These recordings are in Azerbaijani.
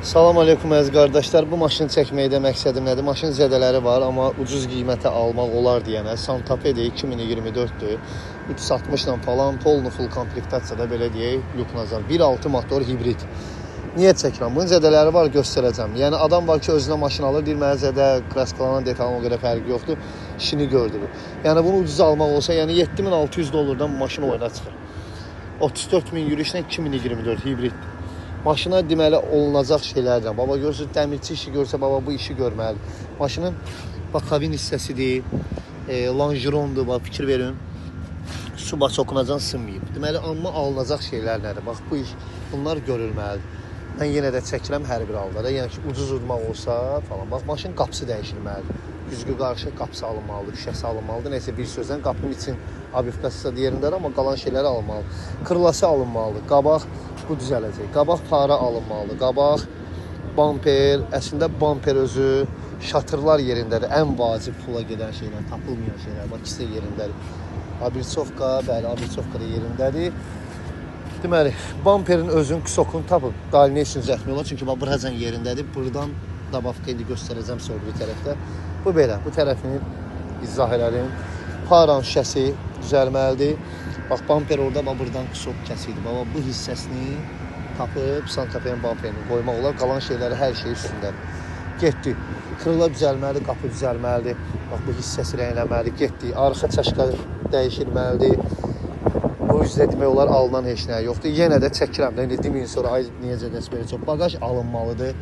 Salam aleykum əziz qardaşlar. Bu maşını çəkməkdə məqsədim nədir? Maşın zədələri var, amma ucuz qiymətə almaq olar deyənə. Santa Fe-dir, 2024-dür. 360 ilə falan, polnu full komplektasiyada belə deyək, lüknazan. 1.6 motor hibrid. Niyə çəkirəm? Bunun zədələri var, göstərəcəm. Yəni adam var ki, özünə maşın alır, deyir mənə zədə, kraskalanan detalın o qədər fərqi yoxdur. İşini gördürür. Yəni bunu ucuz almaq olsa, yəni 7600 dollardan bu maşın oyuna çıxır. 34 min yürüyüşlə 2024 hibriddir. Maşına deməli olunacaq şeylərlə. Baba görürsünüz, dəmirçi işi görsə, baba bu işi görməlidir. Maşının bax kabin hissəsidir, longerondur, bax fikir verin. Su baçokunacan sınmayıb. Deməli, amma alınacaq şeylər nədir? Bax bu iş, bunlar görülməlidir. Mən yenə də çəkirəm hər bir halda da. Yəni ki, ucuz udmaq olsa falan. Bax maşının qapısı dəyişilməlidir. Güzgü qarşı qapısı alınmalıdır, şüşəsi alınmalıdır. Neysə bir sözlə qapının için abifkası da yerindədir, amma qalan şeyləri alınmalıdır. Kırılası alınmalıdır. Qabaq bu düzələcək. Qabaq fara alınmalıdır. Qabaq bamper, əslində bamper özü, şatırlar yerindədir. Ən vacib pula gedən şeylər, tapılmayan şeylər. Bax ikisi də yerindədir. Abirçovka, bəli, abirçovka da yerindədir. Deməli, bamperin özünün kusokunu tapıb dalinə üçün düzəltmək olar. Çünki bax buracan yerindədir. Buradan dabafka indi göstərəcəm sizə o bir tərəfdə. Bu belə, bu tərəfini izah elədim. Paranın şüşəsi düzəlməlidir. Bax, bamper orada, bax, buradan kusok kəsidir. Baba, bu hissəsini tapıb Santa Fe'nin bamperini qoymaq olar. Qalan şeyləri, hər şey üstündədir. Getdi. Kırıla düzəlməlidir, qapı düzəlməlidir. Bax, bu hissəsi rənglənməlidir. Getdi. Arxa çaşka dəyişilməlidir. Bu üzdə demək olar alınan heç nə yoxdur. Yenə də çəkirəm də, indi deməyin sonra ay niyə zədəsi belə çox. Bagaj alınmalıdır.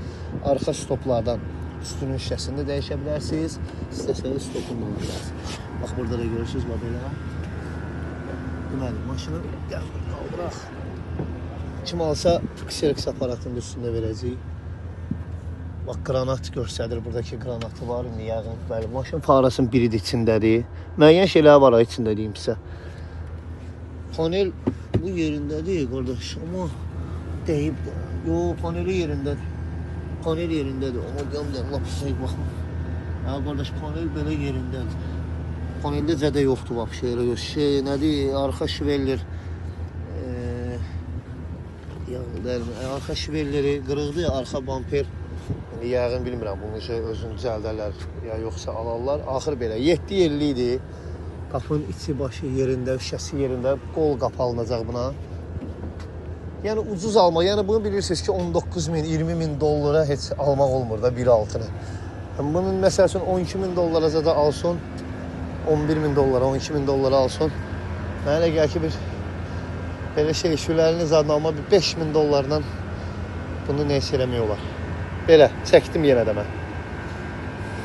Arxa stoplardan üstünün şüşəsini də dəyişə bilərsiniz. İstəsəniz stopunu da bilərsiniz. Bax, burada da görürsünüz, bax belə. Deməli, maşını gəl, qaldıraq. Kim alsa, Xerox aparatının üstündə verəcəyik. Bax, qranat göstərir, buradakı qranatı var. İndi yəqin, bəli, maşın farasının biri də içindədir. Müəyyən şeylər var ha, içində deyim sizə. Panel bu yerindədir, qardaş, amma deyib də. Yox, paneli yerindədir. Panel yerindədir, amma deyəm, lap şey baxma. Hə, qardaş, panel belə yerindədir. Paneldə zədə yoxdur, bax, şey elə yox. Şey, nədir, arxa şiveller. Arxa şivelleri qırıqdır, arxa bamper. Yəni, yəqin bilmirəm, bunu şey özünü düzəldərlər, ya yoxsa alarlar. Axır belə, 7.50 idi. Qapının içi başı yerində, şüşəsi yerində, qol qapı alınacaq buna. Yəni ucuz almaq, yəni bunu bilirsiniz ki, 19 min, 20 min dollara heç almaq olmur da 1.6-nı. Yəni bunun məsəl üçün 12 min dollara da alsın, 11 min dollara, 12 min dollara alsın. Mənə elə gəlir ki, bir belə şey, şülərini zadını alma, bir 5 min dollardan bunu neysə eləmək olar. Belə, çəkdim yenə də mən.